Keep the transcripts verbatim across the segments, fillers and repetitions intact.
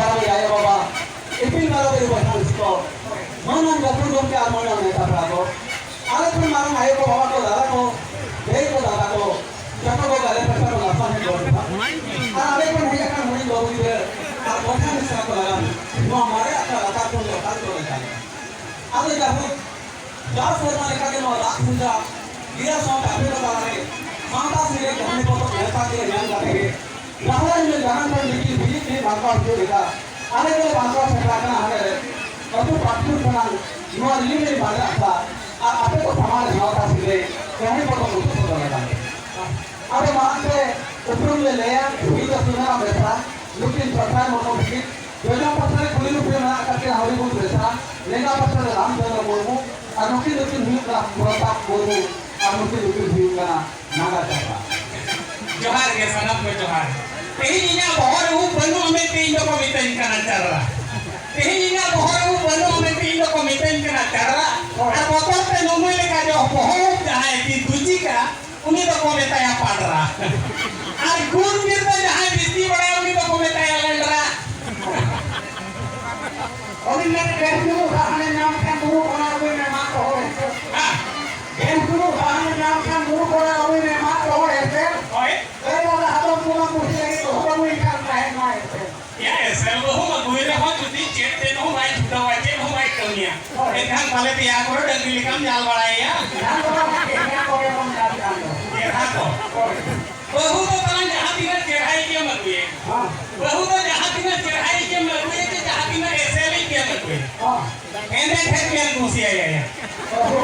ᱵᱟᱵᱟ, ᱟᱭᱳ ᱵᱟᱵᱟ, ᱤᱯᱤᱞ ᱵᱟᱨᱚ ᱵᱤᱨ ᱵᱚᱭᱦᱟ ᱢᱤᱥᱤ ᱠᱚ, ᱢᱟᱹᱱᱟᱱ ᱜᱟᱹᱠᱷᱩᱲ ᱜᱚᱢᱠᱮ ᱟᱨ ᱢᱟᱹᱱᱟᱱ ᱱᱮᱛᱟ ᱯᱮᱲᱟ ᱠᱚ, ᱟᱞᱮ ᱠᱷᱚᱱ ᱢᱟᱨᱟᱝ ᱟᱭᱳ ᱠᱚ, ᱵᱟᱵᱟ ᱠᱚ, ᱫᱟᱫᱟ ᱠᱚ, ᱫᱟᱹᱭ ᱠᱚ, ᱫᱟᱫᱟ ᱠᱚ, ᱡᱚᱛᱚ ᱠᱚ ᱜᱟᱞᱮ ᱯᱮᱥᱟ ᱠᱚ ᱞᱟᱯᱷᱟ ᱦᱮᱡ ᱜᱚᱫ ᱮᱱᱟ᱾ ᱟᱨ ᱟᱞᱮ ᱠᱷᱚᱱ ᱦᱮᱡ ᱟᱠᱟᱱ ᱦᱩᱰᱤᱧ ᱵᱟᱹᱵᱩ ᱜᱤᱫᱽᱨᱟᱹ ᱟᱨ ᱵᱚᱭᱦᱟ ᱢᱤᱥᱨᱟ ᱠᱚ ᱞᱟᱜᱟᱱ ᱱᱚᱣᱟ ᱢᱟᱨᱮ ᱟᱠᱷᱲᱟ ᱞᱟᱛᱟᱨ ᱠᱷᱚᱱ ᱞᱮ ᱚᱠᱟ ᱨᱮᱠᱚ ᱞᱮ ᱛᱟᱦᱮᱸ᱾ ᱟᱫᱚ ᱡᱟᱭᱦᱳᱠ, ᱡᱟᱣ ᱥᱮᱨᱢᱟ ᱞᱮᱠᱟᱜᱮ ᱱᱚᱣᱟ ᱨᱟᱥ ᱯᱩᱡᱟ ᱜᱤᱨᱟᱹ ᱥᱟᱶᱛᱮ ᱟᱯᱮ ᱠᱚ ᱛᱟᱞᱟᱨᱮ ᱥᱟᱶᱛᱟ ᱥᱮᱨᱮᱧ ᱠᱟᱹᱦᱱᱤ ᱯᱚᱛᱚᱵ ᱱᱮᱣᱛᱟ ᱜᱤᱨᱟᱹ ᱧᱟᱢ ᱠᱟᱛᱮ ᱜᱮ ᱜᱟᱦᱞᱟ ᱨᱤᱢᱤᱞ ᱡᱟᱦᱟᱸ ᱠᱷᱚᱱ ᱢᱤᱫᱴᱤᱡ ᱵᱤᱞᱤ ᱵᱤᱞᱤ ᱵᱟᱝᱠᱟ ᱦᱚᱪᱚ ᱞᱮᱠᱟ ᱟᱞᱮ ᱜᱮᱞᱮ ᱵᱟᱝᱠᱟ ᱥᱮᱴᱮᱨ ᱟᱠᱟᱱᱟ ᱦᱟᱸᱰᱮ ᱟᱹᱛᱩ ᱯᱟᱴᱯᱩᱨ ᱠᱷᱚᱱᱟᱜ ᱱᱚᱣᱟ ᱨᱤᱢᱤᱞ ᱵᱟᱝᱠᱟ ᱟᱠᱷᱲᱟ ᱟᱨ ᱟᱯᱮ ᱠᱚ ᱥᱟᱢᱟᱝ ᱨᱮ ᱥᱟᱶᱛᱟ ᱥᱮᱨᱮᱧ ᱠᱟᱹᱦᱱᱤ ᱯᱚᱛᱚᱵ ᱩᱫᱩᱜ ᱥᱚᱫᱚᱨ ᱟᱠᱟᱱ ᱛᱮ᱾ ᱟᱫᱚ ᱢᱟᱲᱟᱝ ᱛᱮ ᱩᱯᱨᱩᱢ ᱞᱮ ᱞᱟᱹᱭᱟ, ᱤᱧ ᱫᱚ ᱥᱩᱱᱟᱨᱟᱢ ᱵᱮᱥᱨᱟ, ᱱᱩᱠᱤᱱ ᱥᱚᱨᱠᱟᱨ ᱢᱚᱨᱢᱚ ᱛᱟᱹᱠᱤᱱ, ᱡᱚᱡᱚᱢ ᱯᱟᱥᱴᱟ ᱨᱮ ᱠᱩᱞᱦᱤ ᱨᱩᱯᱤ ᱢᱮᱱᱟᱜ ᱟᱠᱟᱫ ᱠᱤᱱᱟ ᱦᱚᱨᱤᱵᱚᱝᱥ ᱵᱮᱥᱨᱟ, ᱞᱮᱸᱜᱟ ᱯᱟᱥᱴᱟ ᱨᱮ ᱨᱟᱢᱪᱚᱸᱫᱽᱨᱚ ᱢᱩᱨᱢᱩ, ᱟᱨ ᱱᱩᱠᱤᱱ ᱫᱚᱠᱤᱱ ᱦᱩᱭᱩᱜ ᱠᱟᱱᱟ ᱯᱨᱚᱛᱟᱯ ᱢᱩᱨᱢᱩ, ᱟᱨ ᱱᱩᱠᱤᱱ ᱫᱚᱠᱤᱱ ᱦᱩᱭᱩᱜ ᱠᱟᱱᱟ ᱱᱟᱜᱟ ᱪᱟᱸᱯᱟ᱾ ᱡᱚᱦᱟᱨ ᱜᱮ ᱥᱟᱱᱟᱢ ᱠᱚ ᱡᱚᱦᱟᱨ᱾ ᱛᱮᱦᱮᱧ ᱤᱧᱟᱹᱜ ᱵᱚᱦᱚᱜ ᱨᱮ ᱩᱵ ᱵᱟᱹᱱᱩᱜᱼᱟ ᱢᱮᱱᱛᱮ ᱤᱧ ᱫᱚᱠᱚ ᱢᱤᱛᱟᱹᱧ ᱠᱟᱱᱟ ᱪᱟᱨᱟ᱾ ᱛᱮᱦᱮᱧ ᱤᱧᱟᱹᱜ ᱵᱚᱦᱚᱜ ᱨᱮ ᱩᱵ ᱵᱟᱹᱱᱩᱜᱼᱟ ᱢᱮᱱᱛᱮ ᱤᱧ ᱫᱚᱠᱚ ᱢᱤᱛᱟᱹᱧ ᱠᱟᱱᱟ ᱪᱟᱨᱟ᱾ ᱟᱨ ᱵᱚᱛᱚᱨ ᱛᱮ ᱱᱩᱢᱩᱭ ᱞᱮᱠᱟ ᱡᱚ ᱵᱚᱦᱚᱜ ᱩᱵ ᱡᱟᱦᱟᱸᱭ ᱠᱤ ᱫᱩᱡᱤ ᱠᱟᱜᱼᱟ, ᱩᱱᱤ ᱫᱚᱠᱚ ᱢᱮᱛᱟᱭᱟ ᱯᱟᱰᱨᱟ᱾ ᱟᱨ ᱜᱩᱱ ᱵᱤᱨ ᱫᱚ ᱡᱟᱦᱟᱸᱭ ᱵᱤᱥᱛᱤ ᱵᱟᱲᱟᱭᱟ, ᱩᱱᱤ ᱫᱚᱠᱚ ᱢᱮᱛᱟᱭᱟ ᱞᱮᱸᱰᱨᱟ᱾ ᱩᱱᱤ ᱢᱮᱱ ᱵᱮᱥ ᱧᱚᱜ ᱥᱟᱦᱟᱱᱮ ᱧᱟᱢ ᱠᱷᱟᱱ ᱵᱩᱨᱩ ᱠᱷᱚᱱᱟᱜ ᱟᱹᱜᱩᱭ ᱢᱮ ᱢᱟᱜ ᱨᱚᱦᱚᱲ ᱦᱮᱸᱥᱮ᱾ ᱦᱮᱸ᱾ ᱵᱮᱥ ᱧᱚᱜ ᱥᱟᱦᱟᱱᱮ ᱧᱟᱢ ᱠᱷᱟᱱ ᱵᱩᱨᱩ ᱠᱷᱚᱱᱟᱜ ᱟᱹᱜᱩᱭ ᱢᱮ ᱢᱟᱜ ᱨᱚᱦᱚᱲ ᱦᱮᱸᱥᱮ᱾ ᱦᱳᱭ᱾ ᱟᱹᱭ ᱵᱟᱵᱟ ᱦᱟᱛᱚᱢ ᱠᱚᱢᱟ ᱠᱩᱥᱤ ᱞᱟᱹᱜᱤᱫ ᱫᱚᱦᱚ ᱠᱟᱹᱢᱤ ᱠᱟᱱ ᱛᱟᱦᱮᱸ ᱢᱟ ᱦᱮᱸᱥᱮ᱾ ᱭᱟ, ᱮᱥᱮᱞ ᱵᱟᱹᱦᱩᱢ ᱟᱹᱜᱩᱭ ᱨᱮᱦᱚᱸ ᱡᱩᱫᱤ ᱪᱮᱫ ᱛᱮᱫ ᱦᱚᱸ ᱵᱟᱭ ᱪᱷᱩᱴᱟᱹᱣᱟ, ᱪᱮᱫ ᱦᱚᱸ ᱵᱟᱭ ᱠᱟᱹᱢᱤᱭᱟ, ᱦᱳᱭ᱾ ᱮᱱᱠᱷᱟᱱ ᱯᱟᱞᱮ ᱯᱮᱭᱟ ᱠᱚᱨᱮ ᱰᱟᱹᱝᱨᱤ ᱞᱮᱠᱟᱢ ᱧᱟᱞ ᱵᱟᱲᱟᱭᱮᱭᱟ᱾ ᱡᱟᱦᱟᱸ ᱠᱚᱫᱚ ᱚᱱᱟ ᱪᱮᱦᱨᱟ ᱠᱚᱜᱮ ᱵᱚᱱ ᱪᱟᱥ ᱠᱟᱱ ᱫᱚ᱾ ᱪᱮᱦᱨᱟ ᱠᱚ᱾ ᱦᱳᱭ᱾ ᱵᱟᱹᱦᱩ ᱫᱚ ᱛᱟᱞᱟᱝ ᱡᱟᱦᱟᱸ ᱛᱤᱱᱟᱹᱜ ᱪᱮᱦᱨᱟᱭᱤᱡ ᱜᱮᱢ ᱟᱹᱜᱩᱭᱮ᱾ ᱦᱮᱸ᱾ ᱵᱟᱹᱦᱩ ᱫᱚ ᱡᱟᱦᱟᱸ ᱛᱤᱱᱟᱹᱜ ᱪᱮᱦᱨᱟᱭᱤᱡ ᱜᱮᱢ ᱟᱹᱜᱩᱭᱮ, ᱪᱮ ᱡᱟᱦᱟᱸ ᱛᱤᱱᱟᱹᱜ ᱮᱥᱮᱞᱤᱡ ᱜᱮᱢ ᱟᱹᱜᱩᱭᱮ᱾ ᱦᱮᱸ᱾ ᱦᱮᱸᱫᱮ ᱴᱷᱮᱱ ᱜᱮᱢ ᱠᱩᱥᱤᱭᱟᱭᱟ᱾ ᱵᱟᱹᱦᱩ᱾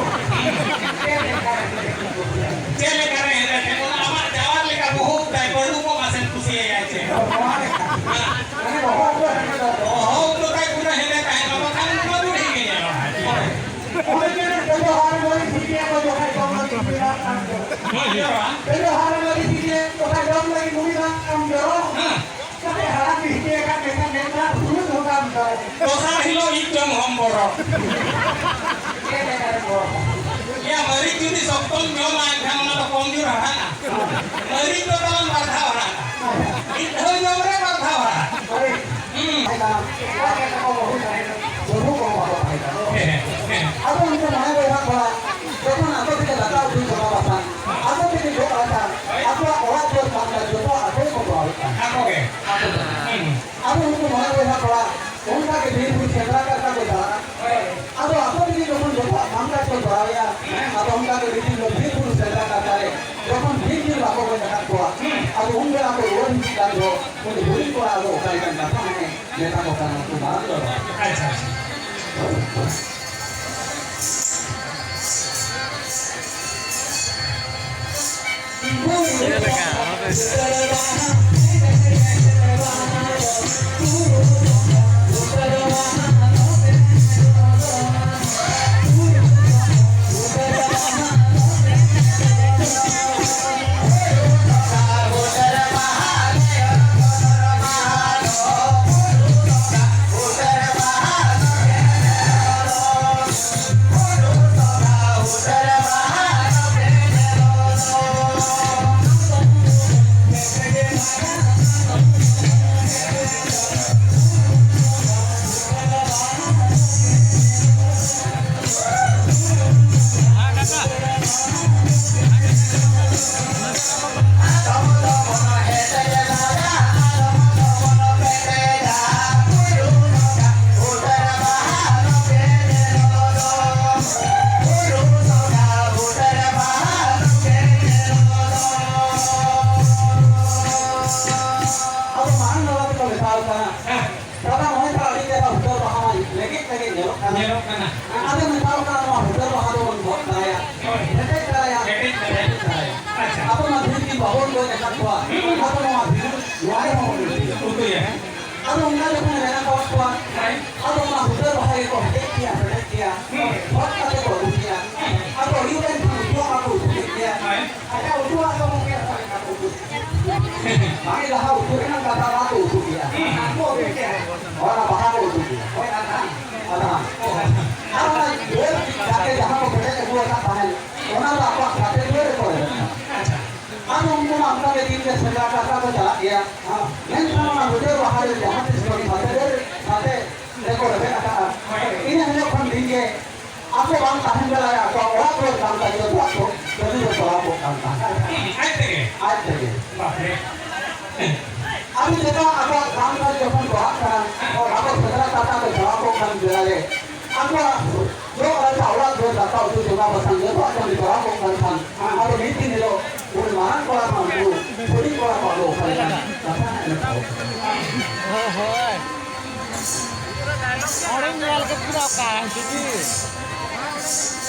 ᱪᱮᱫ ᱞᱮᱠᱟ ᱨᱮ ᱦᱮᱸᱫᱮ ᱴᱷᱮᱱ? ᱚᱱᱟ ᱟᱢᱟᱜ ᱡᱟᱣᱟᱨ ᱞᱮᱠᱟ ᱵᱚᱦᱚᱜ ᱛᱟᱭ, ᱵᱟᱹᱱᱩᱜ ᱠᱚ ᱢᱟᱥᱮᱢ ᱠᱩᱥᱤᱭᱟᱭᱟ ᱪᱮ? ᱱᱚᱣᱟ ᱞᱮᱠᱟ᱾ ᱦᱮᱸ᱾ ᱢᱟᱱᱮ ᱵᱚᱦᱚᱜ ᱫᱚ ᱦᱮᱸᱫᱮ ᱫᱚ᱾ ᱵᱚᱦᱚᱜ ᱫᱚ ᱛᱟᱭ ᱯᱩᱨᱟᱹ ᱦᱮᱸᱫᱮ ᱛᱟᱦᱮᱱᱟ, ᱵᱟᱠᱷᱟᱱ ᱚᱱᱟ ᱵᱩᱲᱦᱤ ᱜᱮ ᱧᱮᱞᱚᱜᱼᱟ᱾ ᱦᱳᱭ᱾ ᱚᱱᱮ ᱡᱮ ᱵᱮᱵᱚᱦᱟᱨ ᱵᱟᱹᱲᱤᱡ ᱥᱤᱴᱤᱭᱟ ᱠᱚ ᱡᱚᱠᱷᱟᱡ ᱡᱚᱢ ᱞᱟᱹᱜᱤᱫ ᱵᱮᱱᱟᱣ ᱠᱟᱱ ᱫᱚ᱾ ᱦᱳᱭ, ᱡᱚᱢᱟ᱾ ᱵᱮᱵᱚᱦᱟᱨ ᱵᱟᱹᱲᱤᱡ ᱥᱤᱴᱤᱭᱟ ᱡᱚᱠᱷᱟᱡ ᱡᱚᱢ ᱞᱟᱹᱜᱤᱫ ᱱᱩᱭ ᱵᱟᱝ ᱠᱟᱱ ᱫᱚ᱾ ᱦᱮᱸ᱾ ᱠᱟᱛᱮ ᱦᱟᱲᱟᱢ ᱵᱤᱥᱤ ᱟᱠᱟᱫ ᱢᱮᱠᱷᱟᱱ ᱢᱮᱱᱠᱷᱟᱱ ᱦᱩᱲᱩ ᱫᱚ ᱵᱟᱝ ᱫᱚ᱾ ᱫᱚᱥᱟᱨ ᱦᱤᱞᱳᱜ ᱤᱡ ᱡᱚᱢ ᱦᱚᱸᱢ ᱵᱚᱨᱚ᱾ ᱪᱮᱫ ᱞᱮᱠᱟ ᱨᱮ ᱵᱚᱨᱚ? ᱭᱟ, ᱢᱟᱹᱨᱤᱪ ᱡᱩᱫᱤ ᱥᱚᱠᱛᱚᱢ ᱡᱚᱢᱟ, ᱮᱱᱠᱷᱟᱱ ᱚᱱᱟ ᱫᱚ ᱠᱚᱢ ᱡᱳᱨ ᱦᱟᱲᱦᱟᱜᱼᱟ᱾ ᱢᱟᱹᱨᱤᱪ ᱫᱚ ᱛᱟᱵᱚᱱ ᱵᱟᱨ ᱫᱷᱟᱣ ᱦᱟᱲᱦᱟᱜᱼᱟ᱾ ᱢᱤᱫ ᱫᱷᱟᱣ ᱡᱚᱢ ᱨᱮ ᱵᱟᱨ ᱫᱷᱟᱣ ᱦᱟᱲᱦᱟᱜᱼᱟ᱾ ᱦᱳᱭ᱾ ᱦᱩᱸ᱾ ᱛᱟᱦᱮᱸ ᱠᱟᱱᱟ, ᱚᱲᱟᱜ ᱨᱮ ᱛᱟᱠᱚ ᱵᱟᱹᱦᱩ ᱛᱟᱦᱮᱸ ᱠᱟᱱᱟ, ᱵᱟᱹᱦᱩ ᱠᱚᱦᱚᱸ ᱵᱟᱠᱚ ᱛᱟᱦᱮᱸ ᱠᱟᱱᱟ᱾ ᱦᱮᱸ, ᱦᱮᱸ᱾ ᱟᱫᱚ ᱩᱱᱠᱩ ᱢᱚᱬᱮ ᱵᱚᱭᱦᱟ ᱠᱚᱲᱟ ᱡᱚᱠᱷᱚᱱ ᱟᱠᱚ ᱛᱮᱜᱮ ᱫᱟᱠᱟ ᱩᱛᱩ ᱪᱚᱸᱫᱟ ᱵᱟᱥᱟᱝ, ᱟᱠᱚ ᱛᱮᱜᱮ ᱡᱚᱜ ᱨᱟᱪᱟ, ᱟᱠᱚᱣᱟᱜ ᱚᱲᱟᱜ ᱫᱩᱣᱟᱹᱨ ᱥᱟᱢᱴᱟᱣ ᱡᱚᱛᱚ ᱟᱠᱚ ᱜᱮᱠᱚ ᱠᱚᱨᱟᱣᱮᱫ ᱛᱟᱦᱮᱸ᱾ ᱟᱠᱚ ᱜᱮ᱾ ᱟᱠᱚ ᱛᱮᱜᱮ᱾ ᱦᱩᱸ᱾ ᱟᱫᱚ ᱩᱱᱠᱩ ᱢᱚᱬᱮ ᱵᱚᱭᱦᱟ ᱠᱚᱲᱟ ᱚᱱᱠᱟ ᱜᱮ ᱵᱤᱨ ᱵᱩᱨᱩ ᱥᱮᱸᱫᱽᱨᱟ ᱠᱟᱨᱠᱟ ᱠᱚ ᱪᱟᱞᱟᱜᱼᱟ᱾ ᱦᱳᱭ᱾ ᱟᱫᱚ ᱟᱠᱚ ᱛᱮᱜᱮ ᱡᱚᱠᱷᱚᱱ ᱡᱚᱛᱚᱣᱟᱜ ᱠᱟᱢ ᱠᱟᱡᱽ ᱠᱚ ᱠᱚᱨᱟᱣᱮᱫᱼᱟ, ᱟᱫᱚ ᱚᱱᱠᱟ ᱜᱮ ᱢᱤᱫ ᱫᱤᱱ ᱫᱚ ᱵᱤᱨ ᱵᱩᱨᱩ ᱥᱮᱸᱫᱽᱨᱟ ᱠᱟᱨᱠᱟ ᱨᱮ ᱡᱚᱠᱷᱚᱱ ᱵᱤᱨ ᱵᱤᱨ ᱵᱟᱠᱚ ᱜᱚᱡ ᱟᱠᱟᱫ ᱠᱚᱣᱟ, ᱦᱩᱸ᱾ ᱟᱫᱚ ᱩᱱ ᱵᱮᱲᱟ ᱠᱚ ᱨᱩᱣᱟᱹᱲ ᱦᱤᱡᱩᱜ ᱠᱟᱱ ᱫᱚ ᱩᱱᱤ ᱦᱩᱰᱤᱧ ᱠᱚᱲᱟ ᱟᱫᱚ ᱚᱠᱟ ᱞᱮᱠᱟᱱ ᱠᱟᱛᱷᱟ ᱢᱟᱱᱮ ᱢᱮᱛᱟ ᱠᱚ ᱠᱟᱱᱟ ᱩᱱᱠᱩ ᱢᱟᱨᱟᱝ ᱵᱟᱵᱟ᱾ ᱟᱪᱪᱷᱟ, ᱟᱪᱪᱷᱟ᱾ ᱪᱮᱫ ᱞᱮᱠᱟ? ᱟᱵᱚ ᱢᱟᱲᱟᱝ ᱫᱟᱫᱟ ᱛᱮᱠᱚ ᱢᱮᱛᱟᱣ ᱠᱟᱱᱟ, ᱦᱮᱸ᱾ ᱫᱟᱫᱟ, ᱱᱚᱜᱼᱚᱭ ᱛᱚ ᱟᱹᱰᱤ ᱪᱮᱦᱨᱟ ᱦᱩᱴᱟᱹᱨ ᱵᱟᱦᱟ ᱢᱟ ᱞᱮᱜᱮᱡ ᱞᱮᱜᱮᱡ ᱧᱮᱞᱚᱜ ᱠᱟᱱᱟ᱾ ᱧᱮᱞᱚᱜ ᱠᱟᱱᱟ᱾ ᱟᱫᱚ ᱢᱮᱛᱟᱣ ᱠᱟᱱᱟ, ᱱᱚᱣᱟ ᱦᱩᱴᱟᱹᱨ ᱵᱟᱦᱟ ᱫᱚᱵᱚᱱ ᱜᱚᱫ ᱫᱟᱲᱮᱭᱟᱜ, ᱦᱳᱭ᱾ ᱦᱮᱴᱮᱡ ᱫᱟᱲᱮᱭᱟᱜ, ᱦᱮᱴᱮᱡ ᱫᱟᱲᱮᱭᱟᱜ᱾ ᱦᱮᱴᱮᱡ ᱫᱟᱲᱮᱭᱟᱜ᱾ ᱟᱪᱪᱷᱟ᱾ ᱟᱵᱚ ᱢᱟ ᱫᱷᱤᱨᱤ ᱵᱟᱵᱚᱱ ᱜᱚᱡ ᱟᱠᱟᱫ ᱠᱚᱣᱟ᱾ ᱦᱩᱸ᱾ ᱟᱫᱚ ᱱᱚᱣᱟ ᱫᱷᱤᱨᱤ, ᱱᱚᱣᱟ ᱨᱮᱦᱚᱸ ᱵᱚᱱ ᱩᱛᱩᱭᱟ᱾ ᱩᱛᱩᱭᱟ᱾ ᱟᱫᱚ ᱚᱱᱠᱟ ᱡᱚᱠᱷᱚᱱ ᱮ ᱢᱮᱱ ᱟᱠᱟᱫ ᱠᱚᱣᱟ, ᱦᱳᱭ᱾ ᱟᱫᱚ ᱚᱱᱟ ᱦᱩᱴᱟᱹᱨ ᱵᱟᱦᱟ ᱜᱮᱠᱚ ᱦᱮᱴᱮᱡ ᱠᱮᱭᱟ, ᱦᱮᱴᱮᱡ ᱠᱮᱭᱟ᱾ ᱦᱩᱸ᱾ ᱦᱚᱫ ᱠᱟᱛᱮ ᱠᱚ ᱟᱹᱜᱩ ᱠᱮᱭᱟ᱾ ᱦᱩᱸ᱾ ᱟᱫᱚ ᱟᱹᱭᱩᱵ ᱮᱱ ᱠᱷᱟᱱ ᱩᱛᱩᱣᱟᱜ ᱢᱟᱠᱚ ᱩᱛᱩ ᱠᱮᱫ ᱜᱮᱭᱟ᱾ ᱦᱳᱭ᱾ ᱟᱪᱪᱷᱟ, ᱩᱛᱩᱣᱟᱜ ᱫᱚ ᱜᱚᱢᱠᱮ ᱚᱠᱟ ᱞᱮᱠᱟ ᱠᱚ ᱩᱛᱩ ᱠᱮᱫᱟ? ᱵᱟᱝ, ᱡᱟᱦᱟᱸ ᱩᱛᱩ ᱨᱮᱱᱟᱜ ᱠᱟᱛᱷᱟ, ᱚᱱᱟ ᱠᱚ ᱩᱛᱩ ᱠᱮᱫᱟ᱾ ᱦᱩᱸ᱾ ᱟᱨ ᱠᱚ ᱩᱛᱩ ᱠᱮᱫᱟ᱾ ᱦᱳᱭ, ᱚᱱᱟ ᱵᱟᱦᱟ ᱠᱚ ᱩᱛᱩ ᱠᱮᱫᱟ᱾ ᱦᱳᱭ, ᱟᱫᱷᱟ, ᱟᱫᱷᱟ᱾ ᱟᱨ ᱚᱱᱟ ᱫᱟᱹᱞ ᱡᱟᱦᱟᱸ ᱠᱚ ᱯᱮᱴᱮᱡ ᱟᱹᱜᱩ ᱟᱠᱟᱫ ᱛᱟᱦᱮᱸᱫ, ᱚᱱᱟ ᱫᱚ ᱟᱠᱚᱣᱟᱜ ᱥᱟᱛᱮ ᱫᱩᱣᱟᱹᱨ ᱨᱮᱠᱚ ᱮᱨᱮᱫ ᱠᱟᱜᱼᱟ᱾ ᱟᱪᱪᱷᱟ᱾ ᱟᱫᱚ ᱩᱱᱠᱩ ᱢᱟ ᱚᱱᱠᱟ ᱜᱮ ᱫᱤᱱ ᱜᱮ ᱥᱮᱸᱫᱽᱨᱟ ᱠᱟᱨᱠᱟ ᱠᱚ ᱪᱟᱞᱟᱜ ᱜᱮᱭᱟ᱾ ᱦᱮᱸ᱾ ᱢᱮᱱᱠᱷᱟᱱ ᱚᱱᱟ ᱦᱩᱴᱟᱹᱨ ᱵᱟᱦᱟ ᱨᱮ ᱡᱟᱦᱟᱸ ᱛᱤᱥ ᱠᱷᱚᱱ ᱥᱟᱛᱮ ᱟᱠᱚ ᱵᱟᱝ ᱛᱟᱦᱮᱱ ᱵᱮᱲᱟ ᱨᱮ ᱟᱠᱚᱣᱟᱜ ᱚᱲᱟᱜ ᱫᱩᱣᱟᱹᱨ ᱵᱟᱝ ᱛᱟᱦᱮᱸ, ᱡᱚᱛᱚᱣᱟᱜ ᱠᱚ ᱠᱟᱹᱢᱤ ᱨᱮ ᱛᱚᱨᱟᱣ ᱠᱚᱜ ᱠᱟᱱ ᱛᱟᱦᱮᱸᱫ᱾ ᱦᱩᱸ, ᱟᱡ ᱛᱮᱜᱮ? ᱟᱡ ᱛᱮᱜᱮ᱾ ᱵᱟᱯᱨᱮ᱾ ᱟᱫᱚ ᱪᱮᱫᱟᱜ ᱟᱠᱚᱣᱟᱜ ᱠᱟᱢ ᱠᱟᱡᱽ ᱡᱚᱠᱷᱚᱱ ᱪᱟᱞᱟᱜ ᱠᱟᱱᱟ, ᱟᱠᱚ ᱥᱮᱸᱫᱽᱨᱟ ᱠᱟᱨᱠᱟ ᱠᱚ ᱪᱟᱞᱟᱣ ᱠᱚᱜ ᱠᱟᱱ ᱵᱮᱲᱟ ᱨᱮ ᱟᱠᱚᱣᱟᱜ ᱡᱚᱜ ᱨᱟᱪᱟ, ᱚᱲᱟᱜ ᱫᱩᱣᱟᱹᱨ, ᱫᱟᱠᱟ ᱩᱛᱩ, ᱪᱚᱸᱫᱟ ᱵᱟᱥᱟᱝ ᱡᱚᱛᱚᱣᱟᱜ ᱠᱟᱹᱢᱤ ᱛᱚᱨᱟᱣ ᱠᱚᱜ ᱠᱟᱱ ᱠᱷᱟᱱ, ᱟᱫᱚ ᱢᱤᱫ ᱫᱤᱱ ᱦᱤᱞᱳᱜ ᱩᱱᱤ ᱢᱟᱨᱟᱝ ᱠᱚᱲᱟ ᱠᱷᱚᱱ ᱩᱱᱠᱩ ᱦᱩᱰᱤᱧ ᱠᱚᱲᱟ ᱠᱚ ᱟᱫᱚ ᱚᱠᱟ ᱞᱮᱠᱟ ᱠᱟᱛᱷᱟ ᱮᱢ ᱠᱟᱜ ᱠᱟᱱᱟ᱾ ᱦᱳᱭ, ᱦᱳᱭ᱾ ᱦᱚᱲᱤᱧ ᱧᱮᱞ ᱠᱮᱫ ᱠᱤᱱᱟ ᱚᱠᱟ ᱦᱤᱡᱩᱜ ᱜᱮ᱾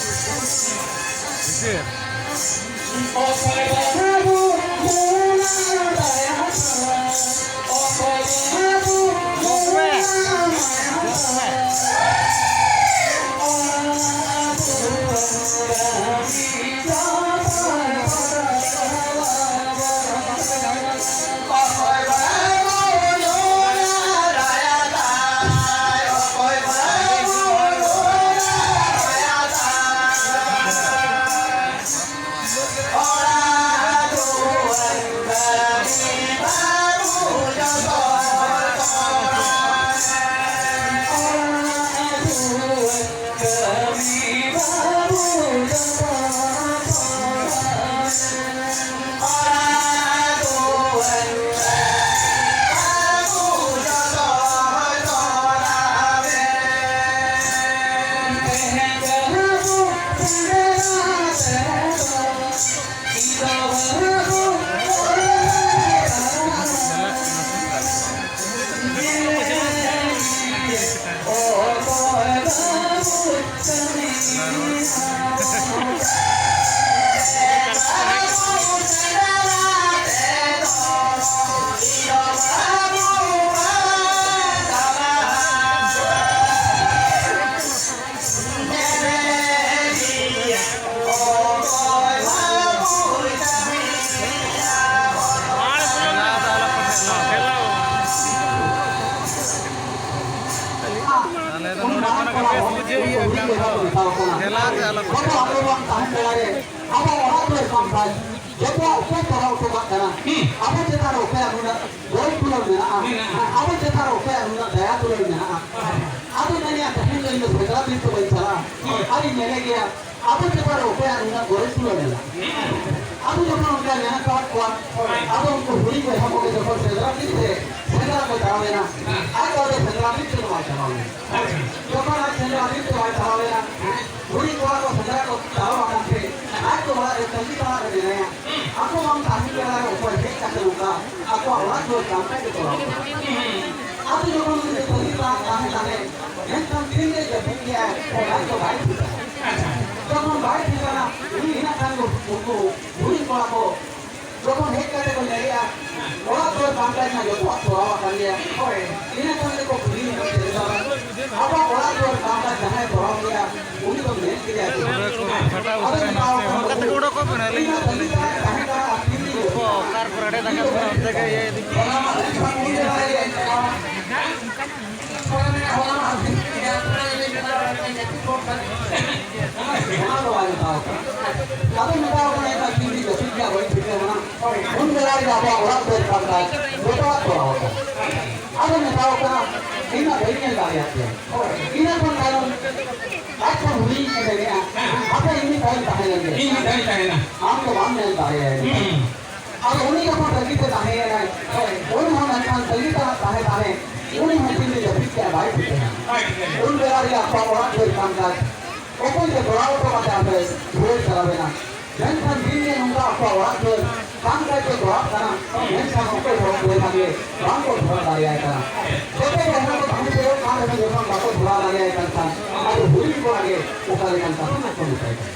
ᱦᱤᱥᱟᱹᱵ᱾ ᱟᱞᱮ ᱫᱚ ᱱᱚᱰᱮ ᱠᱷᱚᱱᱟᱜ ᱜᱮ ᱵᱮᱥ ᱵᱩᱡᱷᱟᱹᱣ ᱦᱩᱭᱩᱜᱼᱟ, ᱠᱟᱱ ᱫᱚ ᱴᱷᱮᱞᱟ ᱛᱮ ᱟᱞᱚ ᱯᱮ ᱴᱷᱮᱞᱟᱣᱟ᱾ ᱟᱵᱚ ᱚᱲᱟᱜ ᱫᱩᱣᱟᱹᱨ ᱠᱟᱱ ᱠᱷᱟᱱ ᱡᱚᱛᱚᱣᱟᱜ ᱚᱠᱚᱭ ᱛᱚᱨᱟᱣ ᱦᱚᱴᱚ ᱠᱟᱜ ᱠᱟᱱᱟ? ᱦᱩᱸ᱾ ᱟᱵᱚ ᱪᱮᱛᱟᱱ ᱨᱮ ᱚᱠᱚᱭᱟᱜ ᱱᱩᱱᱟᱹᱜ ᱜᱚᱨᱚᱡᱽ ᱫᱩᱞᱟᱹᱲ ᱢᱮᱱᱟᱜᱼᱟ? ᱢᱮᱱᱟᱜᱼᱟ᱾ ᱟᱵᱚ ᱪᱮᱛᱟᱱ ᱨᱮ ᱚᱠᱚᱭᱟᱜ ᱱᱩᱱᱟᱹᱜ ᱫᱟᱭᱟ ᱫᱩᱞᱟᱹᱲ ᱢᱮᱱᱟᱜᱼᱟ? ᱟᱫᱚ ᱢᱮᱱᱮᱜᱼᱟ, ᱛᱮᱦᱮᱧ ᱫᱚ ᱤᱧ ᱫᱚ ᱥᱮᱸᱫᱽᱨᱟ ᱵᱤᱨ ᱫᱚ ᱵᱟᱹᱧ ᱪᱟᱞᱟᱜᱼᱟ᱾ ᱟᱨᱤᱧ ᱢᱮᱱᱮᱫ ᱜᱮᱭᱟ, ᱟᱵᱚ ᱪᱮᱛᱟᱱ ᱨᱮ ᱚᱠᱚᱭᱟᱜ ᱱᱩᱱᱟᱹᱜ ᱜᱚᱨᱚᱡᱽ ᱛᱩᱞᱟᱹᱣ ᱢᱮᱱᱟᱜᱼᱟ? ᱟᱵᱚ ᱡᱚᱠᱷᱚᱱ ᱚᱱᱠᱟ ᱢᱮᱱᱟᱜ ᱟᱠᱟᱫ ᱠᱚᱣᱟ, ᱟᱫᱚ ᱩᱱᱠᱩ ᱦᱩᱰᱤᱧ ᱵᱚᱭᱦᱟ ᱠᱚᱜᱮ ᱡᱚᱠᱷᱚᱱ ᱥᱮᱸᱫᱽᱨᱟ ᱵᱤᱨ ᱛᱮ ᱥᱮᱸᱫᱽᱨᱟ ᱠᱚ ᱪᱟᱞᱟᱣ ᱮᱱᱟ, ᱟᱡ ᱫᱚ ᱟᱫᱚ ᱥᱮᱸᱫᱽᱨᱟ ᱵᱤᱨ ᱛᱮ ᱫᱚ ᱵᱟᱭ ᱪᱟᱞᱟᱣ ᱞᱮᱱᱟ᱾ ᱡᱚᱠᱷᱚᱱ ᱟᱡ ᱥᱮᱸᱫᱽᱨᱟ ᱵᱤᱨ ᱛᱮ ᱵᱟᱭ ᱪᱟᱞᱟᱣ ᱞᱮᱱᱟ, ᱦᱩᱰᱤᱧ ᱠᱚᱲᱟ ᱠᱚ ᱥᱮᱸᱫᱽᱨᱟ ᱠᱚ ᱪᱟᱞᱟᱣ ᱟᱠᱟᱱ ᱛᱮ, ᱟᱡ ᱫᱚ ᱚᱲᱟᱜ ᱨᱮ ᱛᱟᱺᱜᱤ ᱛᱟᱲᱟᱜ ᱨᱮ ᱢᱮᱱᱟᱭᱟ᱾ ᱟᱠᱚ ᱵᱟᱝ ᱛᱟᱦᱮᱸ ᱵᱮᱲᱟ ᱨᱮ ᱚᱠᱚᱭ ᱦᱮᱡ ᱠᱟᱛᱮ ᱱᱚᱝᱠᱟ ᱟᱠᱚᱣᱟᱜ ᱚᱲᱟᱜ ᱫᱩᱣᱟᱹᱨ ᱠᱟᱱ ᱠᱷᱟᱡ ᱜᱮ ᱛᱚᱨᱟᱣ ᱠᱚᱣᱟ᱾ ᱟᱫᱚ ᱡᱚᱠᱷᱚᱱ ᱩᱱᱤ ᱫᱚ ᱛᱟᱺᱜᱤ ᱛᱟᱲᱟᱜ ᱛᱟᱦᱮᱸ ᱛᱟᱦᱮᱸ, ᱢᱮᱱᱠᱷᱟᱱ ᱛᱤᱱᱨᱮ ᱡᱟᱹᱯᱤᱫ ᱠᱮᱜᱼᱟᱭ, ᱚᱱᱟ ᱫᱚ ᱵᱟᱭ ᱴᱷᱤᱠᱟ᱾ ᱡᱚᱠᱷᱚᱱ ᱵᱟᱭ ᱴᱷᱤᱠᱟᱱᱟ, ᱩᱱᱤ ᱤᱱᱟᱹᱜ ᱠᱷᱟᱱ ᱫᱚ ᱩᱱᱠᱩ ᱦᱩᱰᱤᱧ ᱠᱚᱲᱟ ᱠᱚ ᱡᱚᱠᱷᱚᱱ ᱦᱮᱡ ᱠᱟᱛᱮ ᱠᱚ ᱧᱮᱞᱮᱜᱼᱟ, ᱚᱲᱟᱜ ᱫᱩᱣᱟᱹᱨ ᱵᱟᱝ ᱛᱟᱦᱮᱸ ᱠᱟᱱᱟ, ᱡᱚᱛᱚᱣᱟᱜ ᱛᱚᱨᱟᱣ ᱟᱠᱟᱱ ᱜᱮᱭᱟ᱾ ᱦᱳᱭ, ᱤᱱᱟᱹ ᱠᱷᱟᱱ ᱜᱮᱠᱚ ᱠᱩᱞᱤ ᱧᱚᱜ ᱠᱮᱫᱟ, ᱟᱵᱚᱣᱟᱜ ᱚᱲᱟᱜ ᱫᱩᱣᱟᱹᱨ ᱵᱟᱝ ᱛᱟᱦᱮᱸ ᱡᱟᱦᱟᱸᱭ ᱛᱚᱨᱟᱣ ᱠᱮᱫᱟ, ᱩᱱᱤ ᱫᱚ ᱢᱮᱱ ᱠᱮᱫᱟᱭ ᱡᱮ, ᱟᱫᱚ ᱢᱮᱛᱟᱣ ᱠᱟᱱᱟ, ᱤᱧ ᱢᱟ ᱛᱟᱺᱜᱤ ᱛᱟᱲᱟᱜ ᱛᱟᱦᱮᱸ ᱠᱟᱱᱟ, ᱟᱨ ᱛᱤᱱ ᱫᱤᱱ ᱦᱩᱭᱩᱜ ᱠᱟᱱᱟ? ᱚᱱᱟ ᱢᱟ ᱢᱮᱱᱠᱷᱟᱱ ᱩᱱᱤ ᱡᱟᱦᱟᱸᱭ ᱞᱟᱹᱭ ᱠᱮᱫᱟ, ᱦᱚᱲ ᱢᱮᱱᱟ, ᱦᱚᱲ ᱢᱟ ᱟᱹᱰᱤ ᱜᱮ ᱚᱱᱟ ᱫᱚ ᱵᱟᱭ ᱢᱮᱛᱟᱣ ᱠᱟᱱᱟ᱾ ᱟᱫᱚ ᱢᱮᱛᱟᱣ ᱠᱟᱱᱟ, ᱮᱱᱠᱷᱟᱱ ᱛᱤᱱ ᱫᱤᱱ ᱡᱟᱹᱯᱤᱫ ᱜᱮ ᱵᱟᱹᱧ ᱴᱷᱤᱠᱟᱹ ᱠᱟᱱᱟ᱾ ᱩᱱ ᱵᱮᱲᱟ ᱨᱮᱜᱮ ᱟᱵᱚᱣᱟᱜ ᱚᱲᱟᱜ ᱫᱩᱣᱟᱹᱨ ᱠᱟᱱ ᱛᱟᱭ, ᱡᱚᱛᱚᱣᱟᱜ ᱛᱚᱨᱟᱣ ᱟᱠᱟᱱᱟ᱾ ᱟᱫᱚ ᱢᱮᱛᱟᱣ ᱠᱟᱱᱟ, ᱤᱧ ᱢᱟ ᱵᱟᱹᱧ ᱧᱮᱞ ᱫᱟᱲᱮᱭᱟᱜ ᱯᱮᱭᱟ᱾ ᱤᱱᱟᱹ ᱠᱷᱚᱱ ᱛᱟᱭᱚᱢ ᱟᱡ ᱠᱷᱚᱱ ᱦᱩᱰᱤᱧ ᱤᱧ ᱢᱮᱱᱮᱜᱼᱟ, ᱦᱟᱯᱮ ᱤᱧ ᱢᱤᱫ ᱫᱷᱟᱣ ᱤᱧ ᱛᱟᱦᱮᱸ ᱞᱮᱱ ᱜᱮ᱾ ᱤᱧ ᱢᱤᱫ ᱫᱷᱟᱣ ᱤᱧ ᱛᱟᱦᱮᱱᱟ᱾ ᱟᱢ ᱫᱚ ᱵᱟᱢ ᱧᱮᱞ ᱫᱟᱲᱮᱭᱟᱭᱟ᱾ ᱦᱩᱸ᱾ ᱟᱫᱚ ᱩᱱᱤ ᱡᱚᱠᱷᱚᱱ ᱨᱟᱹᱜᱤ ᱛᱮ ᱛᱟᱦᱮᱸᱭᱮᱱᱟᱭ, ᱩᱱᱤ ᱦᱚᱸ ᱢᱮᱱᱠᱷᱟᱱ ᱛᱟᱺᱜᱤ ᱛᱟᱲᱟᱜ ᱛᱟᱦᱮᱸ ᱛᱟᱦᱮᱸ, ᱩᱱᱤ ᱦᱚᱸ ᱛᱤᱱ ᱨᱮ ᱡᱟᱹᱯᱤᱫ ᱠᱮᱜᱼᱟ ᱵᱟᱭ ᱴᱷᱤᱠᱟᱹᱭᱟ᱾ ᱵᱟᱭ ᱴᱷᱤᱠᱟᱹᱭᱟ᱾ ᱩᱱ ᱵᱮᱲᱟ ᱨᱮᱜᱮ ᱟᱠᱚᱣᱟᱜ ᱚᱲᱟᱜ ᱫᱩᱣᱟᱹᱨ ᱠᱟᱱ ᱛᱟᱭ᱾ ᱚᱠᱚᱭ ᱫᱚ ᱫᱚᱨᱟᱣ ᱦᱚᱴᱚ ᱠᱟᱛᱮ ᱟᱯᱮ ᱨᱩᱣᱟᱹᱲ ᱪᱟᱞᱟᱣᱮᱱᱟ? ᱢᱮᱱᱠᱷᱟᱱ ᱫᱤᱱ ᱜᱮ ᱱᱚᱝᱠᱟ ᱟᱠᱚᱣᱟᱜ ᱚᱲᱟᱜ ᱫᱩᱣᱟᱹᱨ ᱠᱟᱱ ᱛᱟᱭ ᱛᱮ ᱫᱚᱨᱟᱣ ᱠᱟᱱᱟ, ᱢᱮᱱᱠᱷᱟᱱ ᱚᱠᱚᱭ ᱦᱚᱸ ᱵᱟᱹᱭ ᱵᱷᱟᱜᱮ ᱵᱟᱝ ᱠᱚ ᱫᱷᱚᱨᱟᱣ ᱫᱟᱲᱮᱭᱟᱭ ᱠᱟᱱᱟ᱾ ᱡᱚᱛᱚ ᱵᱚᱭᱦᱟ ᱠᱚ ᱛᱟᱦᱮᱸ ᱠᱚᱜ ᱠᱟᱱ ᱨᱮᱦᱚᱸ ᱡᱚᱠᱷᱚᱱ ᱵᱟᱠᱚ ᱫᱷᱚᱨᱟᱣ ᱫᱟᱲᱮᱭᱟᱭ ᱠᱟᱱ ᱠᱷᱟᱱ, ᱟᱫᱚ ᱦᱩᱰᱤᱧ ᱠᱚᱲᱟ ᱜᱮ ᱚᱠᱟ ᱞᱮᱠᱟᱱ ᱠᱟᱛᱷᱟ ᱠᱚ ᱢᱮᱛᱟᱭ ᱠᱟᱱᱟ᱾